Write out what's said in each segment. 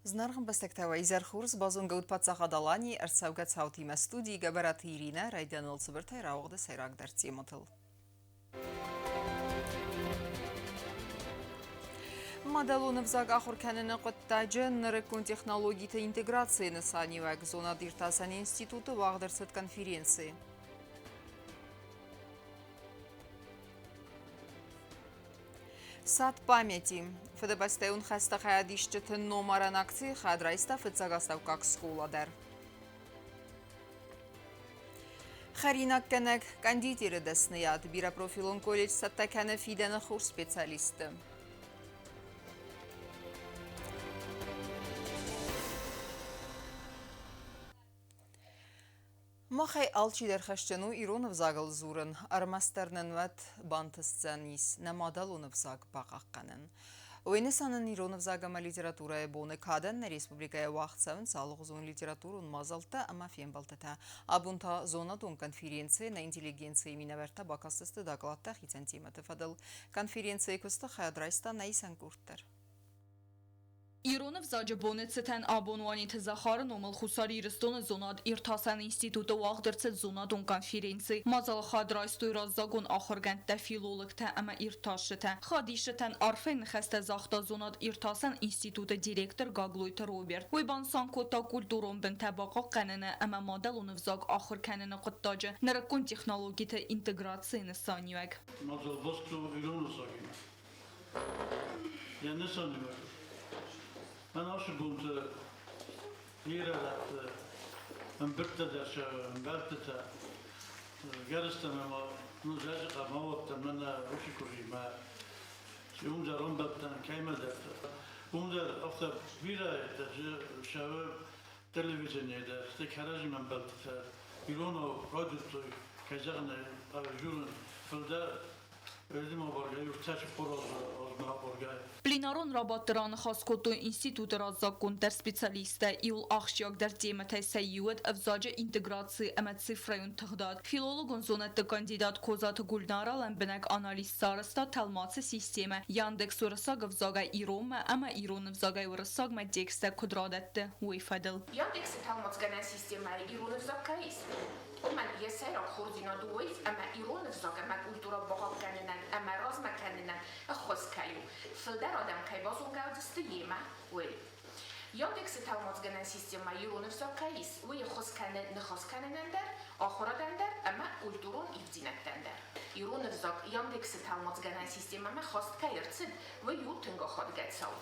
Зынаргъ ӕмбӕстӕгтӕ, уӕ изӕр хорз! Базонгӕ ут Паддзахад Аланийы ӕрцӕугӕ цаутимӕ студийы Гӕбӕраты Иринӕ райдианыл цыбыртӕй рауагъды сӕйрагдӕр темӕтыл. Мадӕлон ӕвзаг ахуыр кӕныны хъуыддаджы нырыккон технологиты интеграцийы нысаниуӕг зонад-иртасӕн институты уагъд ӕрцыд конференци. Сад памяти. Фыдыбӕстӕйон хӕсты хайадисджыты номарӕн акцийы хайад райста фыццаг астӕуккаг скъола дӕр. Хӕринаггӕнӕг кондитеры дӕсныйад бирӕпрофилон колледж цӕттӕ кӕны фидӕны хорз специалистты. Махӕй алчидӕр хӕсджын у ирон ӕвзагыл дзурын, ӕрмӕстдӕр нын уӕд бантысдзӕнис нӕ мадӕлон ӕвзаг бахъахъхъӕнын. Уый нысанӕн ирон ӕвзаг ӕмӕ литературӕйы боны кадӕн нӕ республикӕйы уагъд цӕуынц алыгъуызон литературон мадзӕлттӕ ӕмӕ фембӕлдтытӕ. Абон та зонадон конференцийы нӕ интеллигенцийы минӕвӕрттӕ бакастысты докладтӕ хицӕн темӕты фӕдыл. Конференцийы куысты хайад райста нӕ исӕн къорд дӕр. Ирон ӕвзаджы боны цытӕн абон Уаниты Захары номыл Хуссар Ирыстоны зонад-иртасӕн институты уагъд ӕрцыд зонадон конференци. Мадзалы хайад райстой раззагон ахуыргӕндтӕ, филологтӕ ӕмӕ иртасджытӕ. Хадисджытӕн арфӕйы ныхӕстӕ загъта зонад-иртасӕн институты директор Гаглойты Роберт. Уый банысан кодта культурон бынтӕ бахъахъхъӕныны ӕмӕ мадӕлон ӕвзаг ахуыр кӕныны хъуыддаджы нырыккон технологиты интеграцийы нысаниуӕг. Мадзал баст у ирон ӕвзагимӕ. Йӕ нысаниуӕг. Мӕн ацы бонты бирӕ рӕтты ӕмбырдтӕ дӕр сӕ ӕмбӕлттытӕ гӕрзтӕм ӕмӕ ну зӕджы ма уыдтӕн мӕнӕ уыцы къуыри мӕ уым дӕр ӕмбӕлдтӕн кӕимӕдӕрты. Уым дӕр афтӕ бирӕ сӕ телевиденийы дӕр, стӕй кӕрӕдзимӕ ӕмбӕлттытӕ иронау райдыдтой, кӕй зӕгъын ӕй хъӕуы, дзурын, фылдӕр Пленарон рабадты раныхас кодтой институты раззаггонддӕр специалисттӕ. Иуыл ахсджиагдӕр темӕтӕй сӕ иу уыд ӕвзаджы интеграци ӕмӕ цифрӕйон тыгъдад. Филологон зонӕдты кандидат Козаты Гульнара лӕмбынӕг анализ сарӕзта тӕлмацы системӕ Яндекс уырыссаг ӕвзагӕй иронмӕ ӕмӕ ирон ӕвзагӕй уырыссагмӕ тексттӕ куыд радӕтты, уый фӕдыл. Яндексы тӕлмацгӕнӕн системӕйы ирон ӕвзаг кӕй ис, Уымӕн йӕ сӕйраг хорздзинад у уый, ӕмӕ ирон ӕвзаг ӕмӕ культурӕ бахъахъхъӕнынӕн ӕмӕ размӕ кӕнынӕн ӕххуыс кӕй у, фылдӕр адӕм кӕй базонгӕ уыдзысты йемӕ, уый. Яндексы тӕлмацгӕнӕн системӕ ирон ӕвзаг кӕй ис, уый ӕххуыс кӕны ныхас кӕнынӕн дӕр, ахуырадӕн дӕр ӕмӕ культурон ивддзинӕдтӕн дӕр. Ирон ӕвзаг Яндексы тӕлмацгӕнӕн системӕмӕ хаст кӕй ӕрцыд, уый у тынг ахадгӕ цау.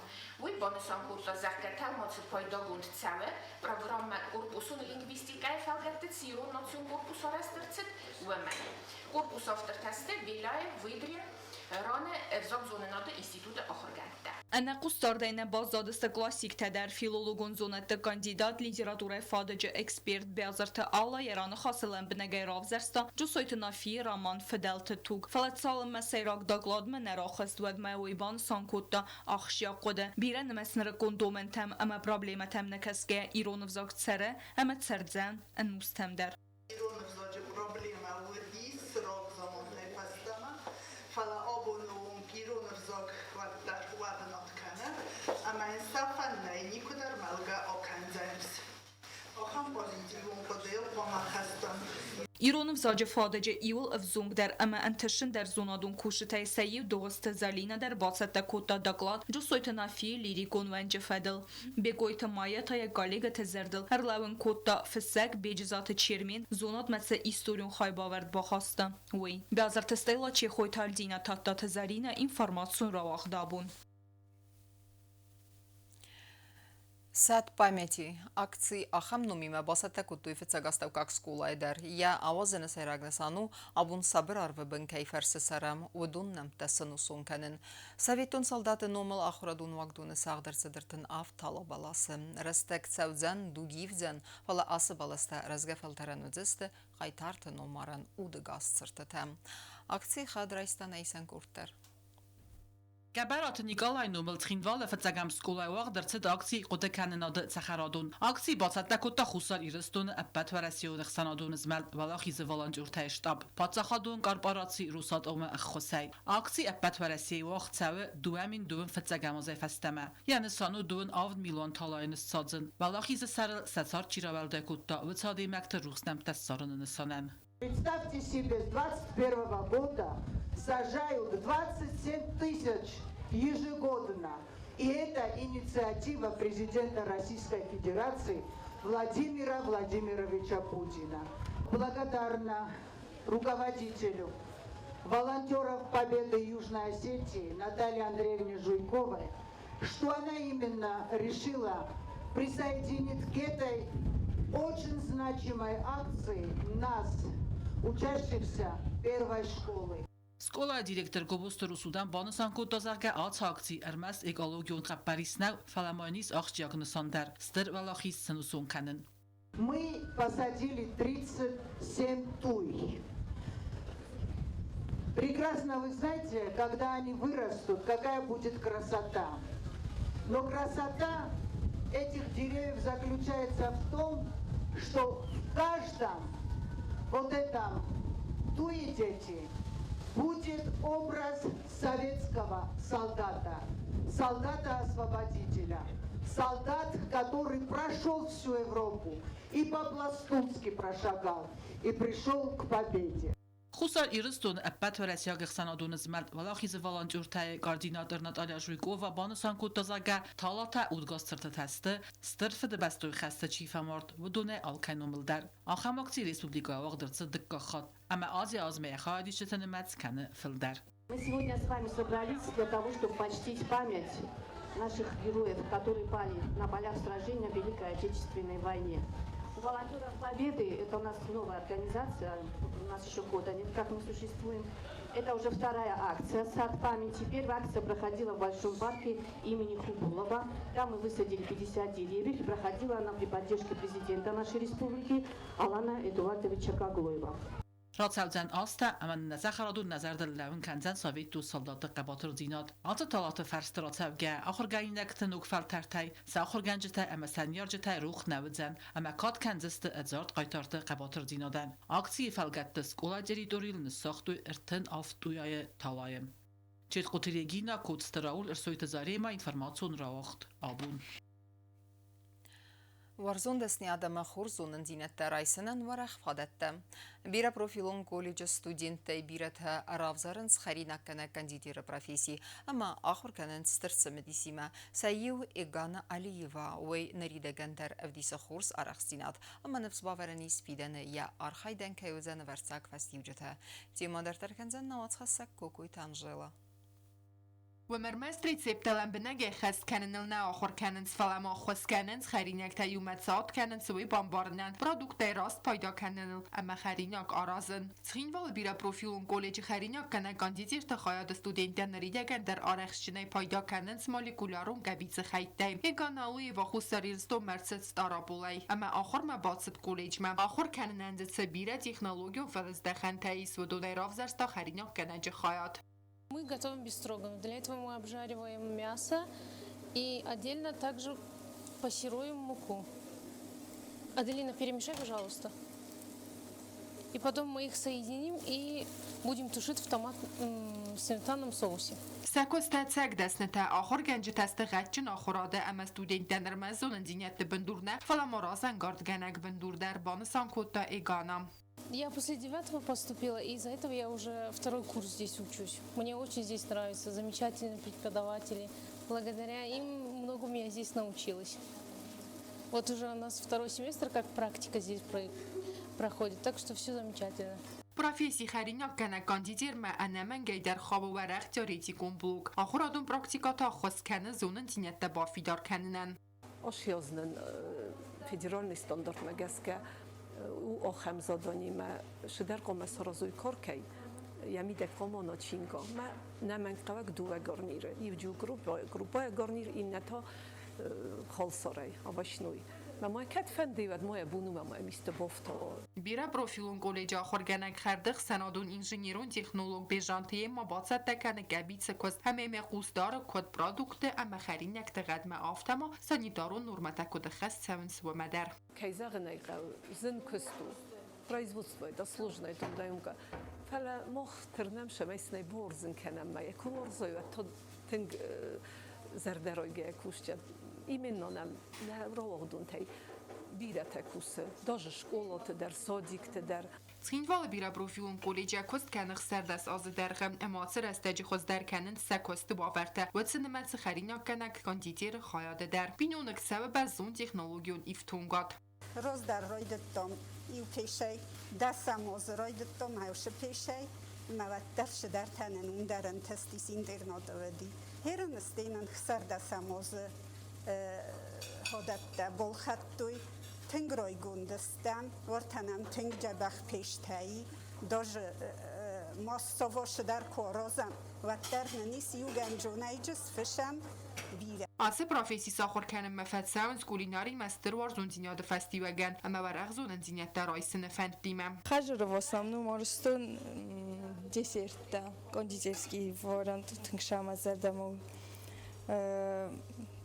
Уый банысан кодта, зӕгъгӕ, тӕлмацы пайдагонд цӕуы программӕ корпусон лингвистикӕйы фӕлгӕтты цы ирон национ корпус арӕзт ӕрцыд, уымӕ. Корпусы автортӕ сты Беляев, Выдрин, РАН-ы ӕвзагзонынады институты ахуыргӕндтӕ. Ӕнӕхъусдардӕй нӕ баззадысты классиктӕ дӕр, филологон зонӕдты кандидат, литературӕйы фадыджы эксперт Бязырты Алла йӕ раныхасы лӕмбынӕгӕй равзӕрста Джусойты Нафийы роман Фыдӕлты туг. Фӕлӕ цалынмӕ сӕйраг докладмӕ нӕ рахызт, уӕдмӕ уый банысан кодта, ахсджиаг хъуыды, бирӕнымӕц нырыккон домӕнтӕм ӕмӕ проблемӕтӕм нӕ кӕсгӕйӕ ирон ӕвзаг цӕры ӕмӕ цӕрдзӕн ӕнустӕм дӕр. Ирон ӕвзаджы проблемӕ уыдис рагзамантӕй фӕстӕмӕ, фӕлӕ абоны онг ирон ӕвзаг уӕддӕр уӕвынад кӕны ӕмӕ йын сӕфӕн нӕй, никуыдӕр мӕлгӕ акӕндзӕнис. Ахӕм позитивон хъуыдыйыл хъуамӕ хӕстон. Ирон ӕвзаджы фадыджы иуыл ӕвзонгдӕр ӕмӕ ӕнтысындӕр зонадон кусджытӕй сӕ иу Дыгъуызты Зӕлинӕ дӕр бацӕттӕ кодта доклад Джусойты Нафийы лирикон уӕнджы фӕдыл. Бекъойты Майя та йӕ коллегӕты зӕрдыл ӕрлӕууын кодта фыссӕг Беджызаты Чермен зонадмӕ цы историон хайбавӕрд бахаста, уый. Бязырты Стелла, Чехойты Альдинӕ, Тадтаты Зӕринӕ, информацион рауагъд абон. Сад памяти акци ахӕм номимӕ бацӕттӕ кодтой фыццаг астӕуккаг скъолайы дӕр. Йӕ ауадзыны сӕйраг нысан у, абон сабыр арвы бын кӕй фӕрцы цӕрӕм, уыдон нӕмттӕ сӕнусон кӕнын. Советон салдаты номыл ахуырадон уагдоны сагъд ӕрцыд 37 тала бӕласы. Рӕстӕг цӕудзӕн, дуг ивдзӕн, фӕлӕ ацы бӕлӕстӕ рӕзгӕ фӕлтӕрӕн уыдзысты хъайтарты номарӕн удыгас цыртытӕ. Акцийы хӕд райста нӕ исӕн къорд дӕр. Гӕбӕраты Никъалайы номыл Цхинвалы фыццӕгӕм скъолайы уагъд ӕрцыд акци Хъуыдыкӕнынады цӕхӕрадон. Акци бацӕттӕ кодта Хуссар Ирыстоны ӕппӕтуӕрӕсейон ӕхсӕнадон змӕлд Уӕлахизы волонтертӕй штаб паддзахадон корпораци Росатом-ы ӕххуысӕй. Акци ӕппӕт Уӕрӕсейы уагъд цӕуы 2002 фыццӕгӕм азӕй фӕстӕмӕ. Йӕ нысан у 27 милуан талайы ныссадзын. Уӕлахизы сӕрыл сӕ цард чи рауӕлдай кодта, уыцы адӕймӕгты рухс нӕмттӕ ссарыны нысанӕн. Представьте себе, с 21 года сажают 27 тысяч ежегодно. И это инициатива президента Российской Федерации Владимира Владимировича Путина. Благодарна руководителю волонтеров Победы Южной Осетии Наталье Андреевне Жуйковой, что она именно решила присоединить к этой очень значимой акции нас, учащихся первой школы. Скъолайы директор Гобозты Русудан банысан кодта, зӕгъгӕ, ацы акци ӕрмӕст экологион хъӕппӕрис нӕу, фӕлӕ ма йын ис ахсджиаг нысан дӕр – стыр уӕлахиз сӕнусон кӕнын. Мы посадили 37 туй. Прекрасно вы знаете, когда они вырастут, какая будет красота. Но красота этих деревьев заключается в том, что в каждом вот этом туе, дети, будет образ советского солдата, солдата-освободителя, солдат, который прошел всю Европу и по-пластунски прошагал, и пришел к победе. Хуссар Ирыстоны ӕппӕтуӕрӕсейаг ӕхсӕнадон змӕлд Уӕлахизы волонтертӕ-йы координатор Наталья Жуйкова банысан кодта, зӕгъгӕ, талатӕ удгас цыртытӕ сты, Стыр Фыдыбӕстӕйы хӕсты чи фӕмард, уыдонӕй алкӕй номыл дӕр. Ахӕм акци республикӕйы уагъд ӕрцыд дыккаг хатт, ӕмӕ азӕй-азмӕ йӕ хайадисджыты нымӕц кӕны фылдӕр. Мы сегодня с вами собрались для того, чтобы почтить память наших героев, которые пали на полях сражения в Великой Отечественной войне. У волонтеров Победы, это у нас новая организация, у нас еще года нет, как мы существуем. Это уже вторая акция «Сад памяти». Первая акция проходила в Большом парке имени Хубулова. Там мы высадили 50 деревьев. И проходила она при поддержке президента нашей республики Алана Эдуардовича Гаглоева. Рацӕудзӕн азтӕ, ӕмӕ нӕ цӕхӕрадон нӕ зӕрдыл лӕууын кӕндзӕн советон салдатты хъӕбатырдзинад. Ацы талаты фӕрсты рацӕугӕ ахуыргӕнинӕгты ног фӕлтӕртӕй сӕ ахуыргӕнджытӕ ӕмӕ сӕ ныййарджытӕй рох нӕ уыдзӕн ӕмӕ кад кӕндзысты ӕдзард хъайтарты хъӕбатырдзинадӕн. Акцийы фӕлгӕтты скъолайы территорийыл ныссагътой 37 туяйы талайы. Четкъуты Регина, Коцты Рауль, Ӕрсойты Заремӕ, информацион рауагъд Абон. Уарзон дӕсныйад ӕмӕ хорз зонындзинӕдтӕ райсынӕн уӕрӕх фадӕттӕ. Бирӕпрофилон колледжы студенттӕй бирӕтӕ равзарынц хӕринаггӕнӕг кондитеры професси ӕмӕ ахуыр кӕнынц стыр цымыдисимӕ. Сӕ иу Эгана Алиева, уый ныридӕгӕн дӕр ӕвдисы хорз арӕхстдзинад ӕмӕ ныфс бавӕрӕн ис фидӕны йӕ архайдӕн кӕй уыдзӕн ӕвӕрццаг фӕстиуджытӕ. Темӕ дарддӕр кӕндзӕн нӕ уацхӕссӕг Кокойты Анжела. Уым ӕрмӕст рецепттӕ лӕмбынӕг ӕххӕст кӕныныл нӕ ахуыр кӕнынц, фӕлӕ ма ӕххуыс кӕнынц хӕринӕгтӕ иумӕ цы ад кӕнынц, уый бамбарынӕн, продукттӕй раст пайда кӕныныл ӕмӕ хӕринаг аразын. Цхинвалы бирӕпрофилон колледжы хӕринаггӕнӕг кондитерты хайады студенттӕ ныридӕгӕн дӕр арӕхстджынӕй пайда кӕнынц молекулярон къӕбицы хӕйттӕй. Еган Алуева Хуссар Ирыстонмӕ ӕрцыд Стъараполӕй ӕмӕ ахуырмӕ бацыд колледжмӕ. Ахуыр кӕнынӕн дзы цы бирӕ технологион фӕлыздӕхӕнтӕ ис, уыдонӕй равзӕрста хӕринаггӕнӕджы хайад. Мы готовим бефстроганов. Для этого мы обжариваем мясо и отдельно также пассируем муку. Аделина, перемешай, пожалуйста. И потом мы их соединим и будем тушить в томат сметанном соусе. Сӕ куыст ӕцӕг дӕснытӕ, ахуыргӕнджытӕ сты гъӕдджын ахуырады ӕмӕ студенттӕн ӕрмӕст зонындзинӕдты бындур нӕ, фӕлӕ ма разӕнгардгӕнӕг бындур дӕр, банысан кодта Эгана. Я после девятого поступила, и из-за этого я уже второй курс здесь учусь. Мне очень здесь нравится, замечательные преподаватели. Благодаря им многому я здесь научилась. Вот уже у нас второй семестр, как практика здесь проходит, так что все замечательно. Професси хӕринаггӕнӕг кондитермӕ ӕнӕмӕнгӕй дӕр хауы уӕрӕх теоретикон блок. Ахуырадон практикӕ та ӕххуыс кӕны зонындзинӕдтӕ бафидар кӕнынӕн. Ошйознын федеральный стандартмӕ гӕсгӕ у ахӕм заданимӕ шидӕр хъуамӕ саразой каркӕй, йӕ мидӕг хъуамӕ начинка. Мӕ нӕмӕнгхъӕуӕг дыууӕ гарниры. Иу группӕйы гарнир, иннӕ та халсарӕй, овощной. Мӕ ма кӕд фӕнды, уӕд ма йӕ бон у, ӕмӕ йӕм исты бафтауа. Бирӕпрофилон колледжы ахуыргӕнӕг хӕрды ӕхсӕнадон инженерон технолог Бежанты Эмма бацӕттӕ кӕны къӕбицы куыст ӕмӕ йӕ хъус дары куыд продуктты ӕмӕ хӕринӕгты гъӕдмӕ, афтӕ ма санитарон нормӕтӕ куыд ӕххӕст цӕуынц, уымӕ дӕр. Кӕй зӕгъын ӕй хъӕуы, зын куыст у. Производство это сложная трудоемка. Фӕлӕ мах тырнӕм, цӕмӕй сын ӕй бауарзын кӕнӕм. Мӕ куы уарзой, уӕд та тынг зӕрдӕрайгӕйӕ кусджытӕ. Именно нӕм нӕ рауагъдонтӕй бирӕтӕ кусы, даже скъолаты дӕр, садикты дӕр. Цхинвалы бирӕпрофилон колледжы куыст кӕны 16 азы дӕргъы ӕмӕ ацы рӕстӕджы хуыздӕр кӕнынц сӕ куысты уавӕртӕ, уыцы нымӕцы хӕринаггӕнӕг кондитеры хайады дӕр. Биноныг цӕуы бӕззон технологион ифтонгад. Раздӕр райдыдтам иу пешӕй, дӕсӕм азы райдыдтам ӕвсы пешӕй, ӕмӕ уӕддӕр цыдӕртӕ нын уым дӕр ӕнтыстис интернаты уыди. Херыныстӕй нын 16-ӕм азы ходӕттӕ балхӕдтой. Тынг райгонд стӕм, уӕртӕ нӕм тынг дзӕбӕх пештӕ и. Даже массово цыдӕр куы аразӕм, уӕддӕр нын ис иугӕнджонӕйджы сфысӕм бирӕ. Ацы професси сахуыр кӕнынмӕ фӕцӕуынц кулинаримӕ стыр уарзондзинады фӕстиуӕгӕн ӕмӕ уӕрӕх зонындзинӕдтӕ райсыны фӕндтимӕ. Хожу в основном арӕзтон десерттӕ, кондитерский вариант тынг сӕ мӕ зӕрдӕмӕ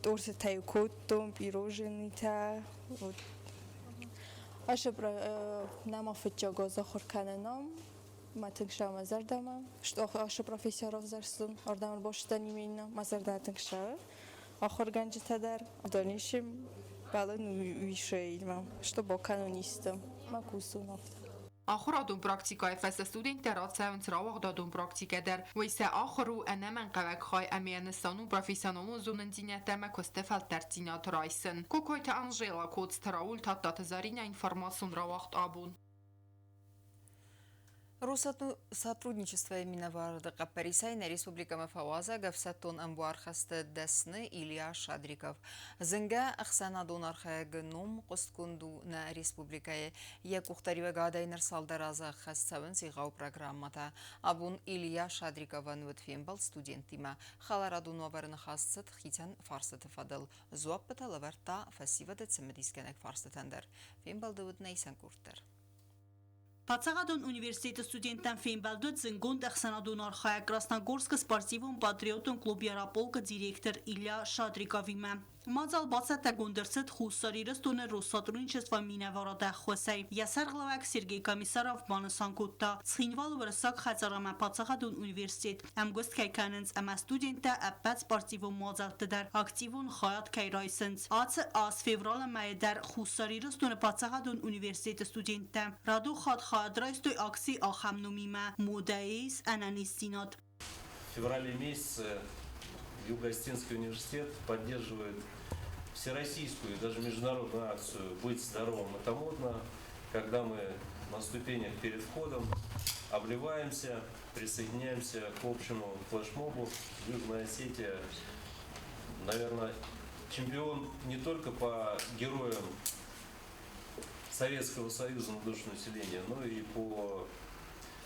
тортытӕ кодтон, пироженытӕ. Вот. Ашы нӕма фыццаг аз ахуыр кӕнынам, мӕ тынг сӕ мӕ зӕрдӕмӕ. Ашы профессия равзӕрстон, ардӕм ӕрбацыдтӕн именно, мӕ зӕрдӕ тынг сӕ ахуыргӕнджытӕ дӕр. В дальнейшем бӕлын уисӕймӕ, что бакӕнон исты, мӕ кусын афтӕ. Ахуырадон практикӕйы фӕстӕ студенттӕ рацӕуынц рауагъдадон практикӕ дӕр. Уый сӕ ахуыр у ӕнӕмӕнгхъӕуӕг хай ӕмӕ йӕ нысан у профессионалон зонындзинӕдтӕ ӕмӕ куысты фӕлтӕрддзинад райсын. Кокойты Анжела, Коцты Рауль, Тадтаты Заринӕ, информацион рауагъд «Абон». Россотрудничествойы минӕварады хъӕппӕрисӕй нӕ республикӕмӕ фӕуазӕг ӕфсӕддон ӕмбуархӕсты дӕсны Илья Шадриков. Зынгӕ ӕхсӕнадон архайӕгы ном хъуыстгонд у нӕ республикӕйы. Йӕ къухдариуӕгадӕй ныр цалдӕр азы ӕххӕст цӕуынц егъау программӕтӕ. Абон Илья Шадриковӕн уыд фембӕлд студенттимӕ. Хӕларадон уавӕры ныхас цыд хицӕн фарстыты фӕдыл. Дзуаппытӕ лӕвӕрдта фӕсивӕды цымыдисгӕнӕг фарстытӕн дӕр. Фембӕлды уыд нӕ исӕн къорд дӕр. Паддзахадон университеты студенттӕн фембӕлд уыд зындгонд ӕхсӕнадон архайӕг Красногорскы спортивон-патриотон клуб «Ярополк»-ы директор Илья Шадриковимӕ. Мадзал бацӕттӕгонд ӕрцыд Хуссар Ирыстоны Россотрудничество минӕварады ӕххуысӕй. Йӕ сӕргълӕууӕг Сергей Комиссаров банысан кодта, Цхинвалы Уырыссаг хӕдзар ӕмӕ паддзахадон университет ӕмгуыст кӕй кӕнынц ӕмӕ студенттӕ ӕппӕт спортивон мадзӕлтты дӕр активон хайад кӕй райсынц. Ацы аз февралы мӕйы дӕр Хуссар Ирыстоны паддзахадон университеты студенттӕ радон хатт хайад райстой акци ахӕм номимӕ «Модӕйы ис ӕнӕниздзинад». В феврале месяце Юго-Осетинский университет поддерживает всероссийскую и даже международную акцию «Быть здоровым – это модно», когда мы на ступенях перед входом обливаемся, присоединяемся к общему флешмобу. Южная Осетия, наверное, чемпион не только по героям Советского Союза на душу населения, но и по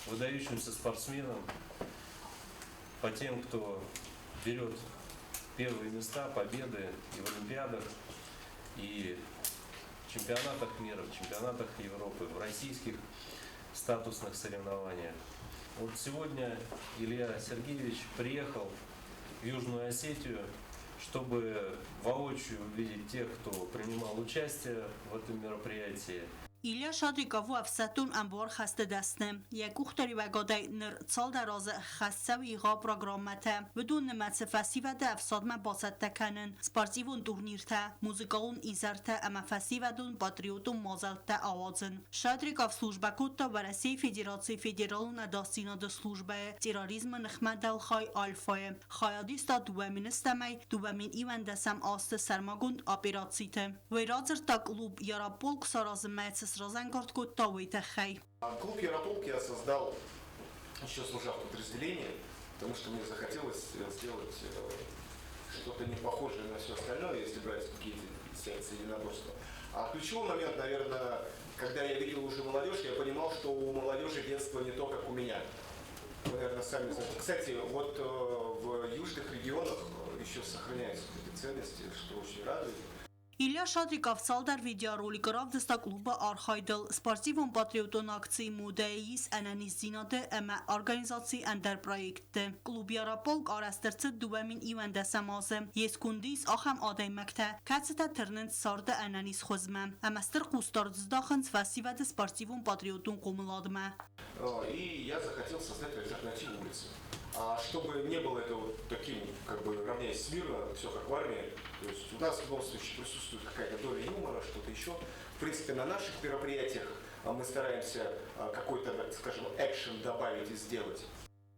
выдающимся спортсменам, по тем, кто берет первые места, победы и в Олимпиадах, и в чемпионатах мира, в чемпионатах Европы, в российских статусных соревнованиях. Вот сегодня Илья Сергеевич приехал в Южную Осетию, чтобы воочию увидеть тех, кто принимал участие в этом мероприятии. Илья Шадриков у ӕфсӕддон ӕмбуархӕсты дӕсны. Йӕ къухдариуӕгадӕй ныр цалдӕр азы ӕххӕст цӕуы егъау программӕтӕ. Уыдон нымӕцы фӕсивӕды ӕфсадмӕ бацӕттӕ кӕнын, спортивон турниртӕ, музыкалон изӕртӕ ӕмӕ фӕсивӕдон патриотон мадзӕлттӕ ауадзын. Шадриков службӕ кодта Уӕрӕсейы Федерацийы Федералон ӕдасдзинады службӕйы терроризмы ныхмӕ дӕлхай «Альфа-йы». Хайад иста 2008-ӕй 2011-ӕм азты сӕрмагонд операциты. Уый радзырдта клуб «Ярополк» саразынмӕ цы сразӕнгард кодта, уый тыххӕй. Клуб «Ярополк» я создал, еще служа в подразделении, потому что мне захотелось сделать что-то не похожее на все остальное, если брать какие-то секции единоборства. А ключевой момент, наверное, когда я видел уже молодежь, я понимал, что у молодежи детство не то, как у меня. Вы, наверное, сами знаете. Кстати, вот в южных регионах еще сохраняются эти ценности, что очень радует. Илья Шадриков цалдӕр видеороликы равдыста клубы архайдыл, спортивон-патриотон акцийы модӕйы ис ӕнӕниздзинады ӕмӕ организацийы ӕндӕр проектты. Клуб Ярополк арӕзт ӕрцыд 2011 азы. Йе сконды ис ахӕм адӕймӕгтӕ, кӕцытӕ тырнынц царды ӕнӕниз хуызмӕ ӕмӕ стыр хъусдард здахынц фӕсивӕды спортивон-патриотон хъомыладмӕ. И я захотел создать альтернативу улице. А чтобы не было это вот таким, как бы равняясь смирно, все как в армии, то есть у нас в любом случае присутствует какая-то доля юмора, что-то еще. В принципе, на наших мероприятиях мы стараемся какой-то, скажем, экшен добавить и сделать.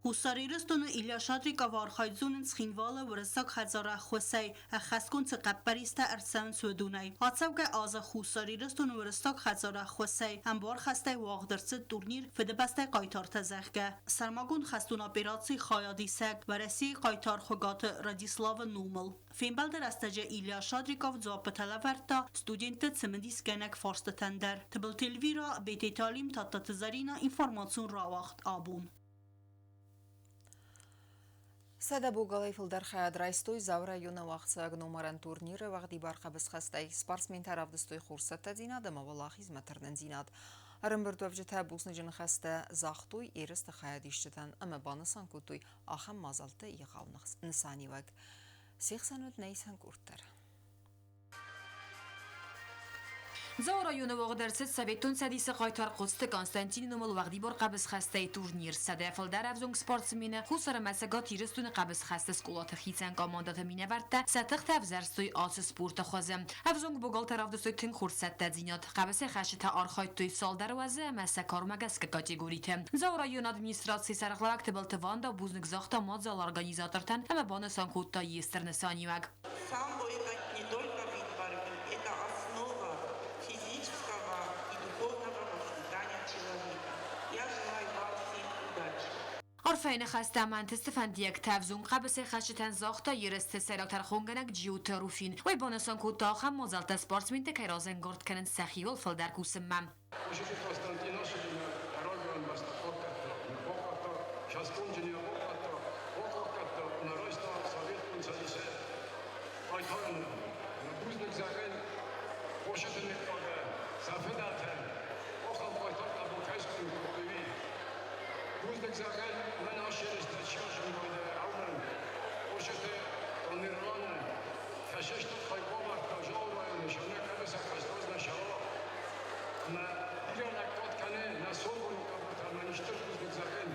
Хуссар Ирыстоны Илья Шадриковы архайд зонынц Цхинвалы Уырыссаг хӕдзары ӕххуысӕй, ӕххӕстгонд цы хъӕппӕристӕ ӕрцӕуынц, уыдонӕй. Ацӕугӕ азы Хуссар Ирыстоны Уырыссаг хӕдзары ӕххуысӕй ӕмбуархӕстӕй уагъд ӕрцыд турнир Фыдыбӕстӕйы хъайтартӕ, зӕгъгӕ. Сӕрмагонд хӕстон операцийы хайадисӕг, Уӕрӕсейы хъайтар Хуыгаты Радиславы номыл. Фембӕлды рӕстӕджы Илья Шадриков дзуаппытӕ лӕвӕрдта студентты цымыдисгӕнӕг фарстытӕн дӕр. Тыбылты Эльвира, Бететы Алим, Тадтаты Зӕринӕ, информацион рауагъд абон. 100 богалӕй фылдӕр хайад райстой Дзауы районы уагъдцӕуӕг номарӕн турниры уӕгъдибар хъӕбысхӕстӕй. Спортсментӕ равдыстой хорзцӕттӕдзинад ӕмӕ уӕлахизмӕ тырнындзинад. Ӕрӕмбырдуӕвджытӕ бузныджы ныхӕстӕ загътой ерысты хайадисджытӕн ӕмӕ банысан кодтой ахӕм мадзӕлтты егъау нысаниуӕг. Се хсӕн уыд нӕ исӕн къорд дӕр. Дзауы районы уагъд ӕрцыд Советон Цӕдисы хъайтар Коцты Константины номыл уӕгъдибар хъӕбысхӕстӕй турнир. 100 фылдӕр ӕвзонг спортсмены Хуссар ӕмӕ Цӕгат Ирыстоны хъӕбысхӕсты скъолаты хицӕн командӕты минӕвӕрттӕ сӕ тыхтӕ ӕвзӕрстой ацы спорты хуызы. Ӕвзонг богалтӕ равдыстой тынг хорз цӕттӕдзинад. Хъӕбысӕйхӕцджытӕ архайдтой цалдӕр уӕзы ӕмӕ сӕ кармӕ гӕсгӕ категориты. Дзауы районы администрацийы сӕргълӕууӕг Тыбылты Ванда бузныг загъта мадзалы организатортӕн ӕмӕ банысан кодта йе стыр нысаниуӕг. Самбо это не только вид борьбы, это основа физического и духовного воспитания человека. Я желаю вам всем удачи. Арфӕйы ныхӕстӕ ӕмӕ ӕнтысты фӕндиӕгтӕ ӕвзонг хъӕбысӕйхӕцджытӕн загъта ерысты сӕйраг тӕрхонгӕнӕг Джиоты Руфин. Уый банысан кодта, ахӕм мадзӕлттӕ спортсменты кӕй разӕнгард кӕнынц сӕхиуыл фылдӕр кусынмӕ. Косити Константиносимӕ рагон бӕстӕ хъахъхъӕдта, ныхъхъахъхъӕдта, хӕстонджын хъахъхъӕдта, бахъахъхъӕдта ӕмӕ райста Советон Цӕдисы хъайтары ном. Ӕмӕ бузныг зӕгъӕн Хъошиты мыггагӕн, сӕ фыдӕлтӕн, ахӕм хъайтартӕ кӕй скуынӕг кодтой, уый. Бузныг зӕгъӕн мӕн ацы ерыстӕ чи азымгондӕй аумӕн, Хъошиты Тамерланӕн, кӕсӕсты тыххӕй бавӕрдта Зауы районы сӕрмӕ хӕстразмӕ сӕра ӕмӕ бирӕ лӕггад кӕны нӕ сомбоны хъӕбултӕ ӕмӕ стыр бузныг зӕгъӕн.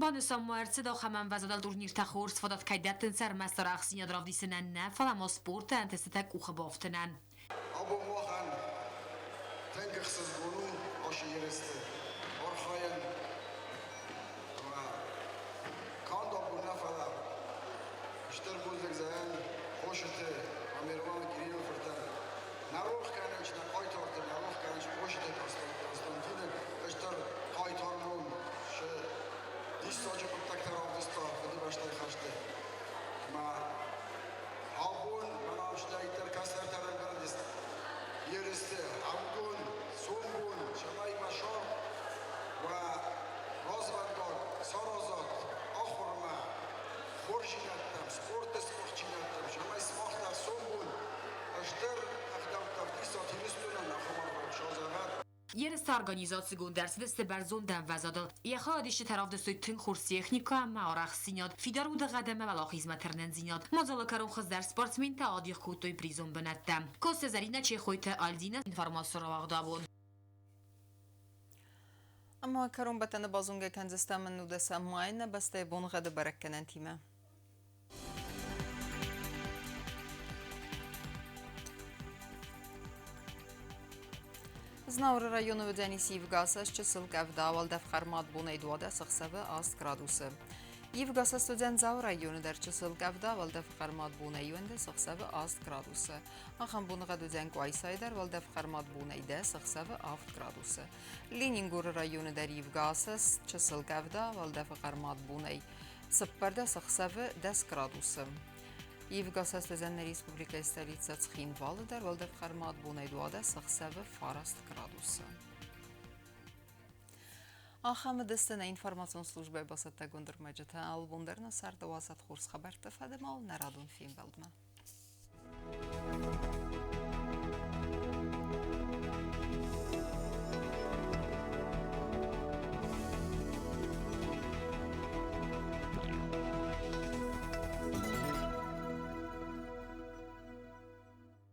Банысан ма ӕрцыд ахӕм ӕмвӕзадыл турниртӕ хорз фадат кӕй дӕттынц ӕрмӕст арӕхстдзинад равдисынӕн нӕ, фӕлӕ ма спорты ӕнтыстытӕ къухы бафтынӕн. Абон махӕн тынг ӕхсызгон у ацы ерысты архайын ӕмӕ канд абон нӕ, фӕлӕ стыр бузныг зӕгъӕн Хъошиты Тамерлан Кириллы фыртӕн. Нӕ рох кӕнынц нӕ хъайтарты, нӕ рох кӕнынц Хъошиты Константины стыр хъайтар ном цы диссаджы хъуыддӕгтӕ равдыста Фыдыбӕстӕйы хӕсты. Ӕмӕ абон мӕнӕ ӕфснайддӕр кӕстӕртӕ равдыст ерысты ӕвдон, сомбон, цӕмӕй мӕ сӕр уӕ развӕндаг саразат ахуырмӕ, хорздзинӕдтӕм, спорты сгуыхтдзинӕдтӕм, цӕмӕй сымах дӕр сомбон стыр ӕгъдӕуттӕ ӕвдисат Ирыстонӕн, ахӕм арфӕ зӕгъӕд. Ерысты организацигонд ӕрцыдысты бӕрзонд ӕмвӕзадыл. Йӕ хайадисджытӕ равдыстой тынг хорз техникӕ ӕмӕ арӕхстдзинад, фидар удыгъӕд ӕмӕ уӕлахизмӕ тырнындзинад. Мадзалы кӕрон хуыздӕр спортсментӕ адих кодтой призон бынӕттӕ. Коцты Зӕринӕ, Чехойты Альдина, информацион рауагъд абон. Ӕмӕ кӕронбӕттӕны базонгӕ кӕндзыстӕм 19 майы нӕ бӕстӕйы боныгъӕды бӕрӕггӕнӕнтимӕ. Знауыры районы уыдзӕнис ивгӕ чысыл къӕвда, уӕлдӕф хъӕрмад бонӕй 12 ӕхсӕвы 8 градусы. Ивгӕ уыдзӕн Дзауы районы дӕр чысыл къӕвда, уӕлдӕф хъӕрмад бонӕй 11 ӕхсӕвы 8 градусы. Ахӕм боныгъӕд уыдзӕн Къуайсайы дӕр, уӕлдӕф хъӕрмад бонӕй 10 ӕхсӕвы 7 градусы. Ленингоры районы дӕр ивгӕ чысыл къӕвда, уӕлдӕфы хъӕрмад бонӕй 14 ӕхсӕвы 10 градусы. Ивгӕ уыдзӕн нӕ республикӕйы столицӕ Цхинвалы дӕр, уӕлдӕф хъӕрмад бонӕй 12 ӕхсӕвы 9 градусы. Ахӕм уыдысты нӕ информацион службӕйы бацӕттӕгонд ӕрмӕджытӕ. Алыбон дӕр нӕ царды уадзӕд хорз хабӕртты фӕдыл нӕ радон фембӕлдмӕ.